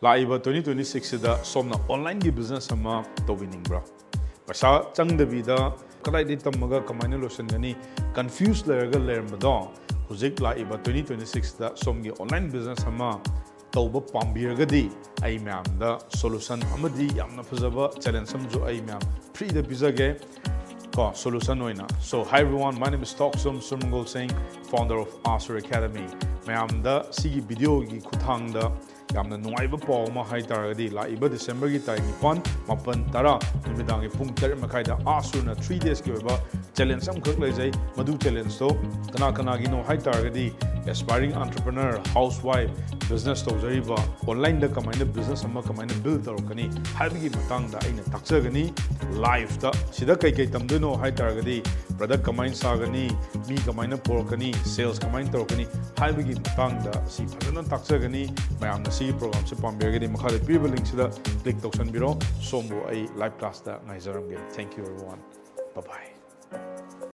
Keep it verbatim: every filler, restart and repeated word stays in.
ꯂꯥꯛꯏꯕ twenty twenty sixꯁꯤꯗ ꯁꯣꯝꯅ ꯑꯣꯟꯂꯥꯏꯟꯒꯤ ꯕꯤꯖꯤꯅꯦꯁ ꯑꯃ ꯇꯧꯕꯤꯅꯤꯡꯕ꯭ꯔꯥ? ꯄꯩꯁꯥ ꯆꯪꯗꯕꯤꯗ ꯀꯗꯥꯏꯗꯒꯤ ꯇꯝꯃꯒ ꯀꯃꯥꯏꯅ ꯂꯣꯏꯁꯤꯟꯒꯅꯤ, ꯀꯟꯐ꯭ꯌꯨꯁ ꯂꯩꯔꯒ ꯂꯩꯔꯝꯕꯗꯣ, ꯍꯧꯖꯤꯛ ꯂꯥꯛꯏꯕ twenty twenty sixꯇ ꯁꯣꯝꯒꯤ ꯑꯣꯟꯂꯥꯏꯟ ꯕꯤꯖꯤꯅꯦꯁ ꯑꯃ ꯇꯧꯕ ꯄꯥꯝꯕꯤꯔꯒꯗꯤ, ꯑꯩ ꯃꯌꯥꯝꯗ ꯁꯣꯂꯨꯁꯟ ꯑꯃꯗꯤ ꯌꯥꯝꯅ ꯐꯖꯕ ꯆꯦꯂꯦꯟꯖ ꯑꯃꯁꯨ ꯑꯩ ꯃꯌꯥꯝ ꯐ꯭ꯔꯤꯗ ꯄꯤꯖꯒꯦ꯫ ꯀꯣ, ꯁꯣꯂꯨꯁꯟ ꯑꯣꯏꯅ꯫ So, hi everyone, my name is Toksom Surmangol Singh, founder of Asur Academy. ꯃꯌꯥꯝꯗ ꯁꯤꯒꯤ ꯚꯤꯗꯤꯑꯣꯒꯤ ꯈꯨꯠꯊꯥꯡꯗ ꯌꯥꯝꯅ ꯅꯨꯡꯉꯥꯏꯕ ꯄꯥꯎ ꯑꯃ ꯍꯥꯏ ꯇꯥꯔꯒꯗꯤ, ꯂꯥꯛꯏꯕ ꯗꯤꯁꯦꯝꯕꯔꯒꯤ ꯇꯥꯔꯤꯛ ꯅꯤꯄꯥꯟ, ꯃꯥꯄꯟ, ꯇꯔꯥ ꯅꯨꯃꯤꯗꯥꯡꯒꯤ ꯄꯨꯡ ꯇꯔꯦꯠ ꯃꯈꯥꯏꯗ ꯑꯥꯁꯨꯔꯅ ꯊ꯭ꯔꯤ ꯗꯦꯖꯀꯤ ꯑꯣꯏꯕ ꯆꯦꯂꯦꯟꯖ ꯑꯃꯈꯛ ꯂꯩꯖꯩ꯫ ꯃꯗꯨ ꯆꯦꯂꯦꯟꯖꯇꯣ ꯀꯅꯥ ꯀꯅꯥꯒꯤꯅꯣ ꯍꯥꯏ ꯇꯥꯔꯒꯗꯤ, ꯑꯦꯁꯄꯥꯏꯔꯤꯡ ꯑꯦꯟꯇꯔꯄ꯭ꯔꯦꯅꯔ, ꯍꯥꯎꯁ ꯋꯥꯏꯐ, ꯕꯤꯖꯤꯅꯦꯁ ꯇꯧꯖꯔꯤꯕ, ꯑꯣꯟꯂꯥꯏꯟꯗ ꯀꯃꯥꯏꯅ ꯕꯤꯖꯤꯅꯦꯁ ꯑꯃ ꯀꯃꯥꯏꯅ ꯕꯤꯜ ꯇꯧꯔꯛꯀꯅꯤ ꯍꯥꯏꯕꯒꯤ ꯃꯇꯥꯡꯗ ꯑꯩꯅ ꯇꯥꯛꯆꯒꯅꯤ ꯂꯥꯏꯐꯇ꯫ ꯁꯤꯗ ꯀꯩꯀꯩ ꯇꯝꯗꯣꯏꯅꯣ ꯍꯥꯏ ꯇꯥꯔꯒꯗꯤ, ꯄ꯭ꯔꯗꯛ ꯀꯃꯥꯏꯅ ꯁꯥꯒꯅꯤ, ꯃꯤ ꯀꯃꯥꯏꯅ ꯄꯨꯔꯛꯀꯅꯤ, ꯁꯦꯜꯁ ꯀꯃꯥꯏꯅ ꯇꯧꯔꯛꯀꯅꯤ ꯍꯥꯏꯕꯒꯤ ꯃꯇꯥꯡꯗ ꯁꯤ ꯐꯖꯅ ꯇꯥꯛꯆꯒꯅꯤ꯫ ꯃꯌꯥꯝꯅ ꯁꯤꯒꯤ ꯄ꯭ꯔꯣꯒ꯭ꯔꯥꯝꯁꯦ ꯄꯥꯝꯕꯤꯔꯒꯗꯤ ꯃꯈꯥꯗ ꯄꯤꯔꯤꯕ ꯂꯤꯡꯁꯤꯗ ꯀ꯭ꯂꯤꯛ ꯇꯧꯁꯟꯕꯤꯔꯣ꯫ ꯁꯣꯝꯕꯨ ꯑꯩ ꯂꯥꯏꯚ ꯀ꯭ꯂꯥꯁꯇ ꯉꯥꯏꯖꯔꯝꯒꯦ꯫ Thank you everyone. Bye bye.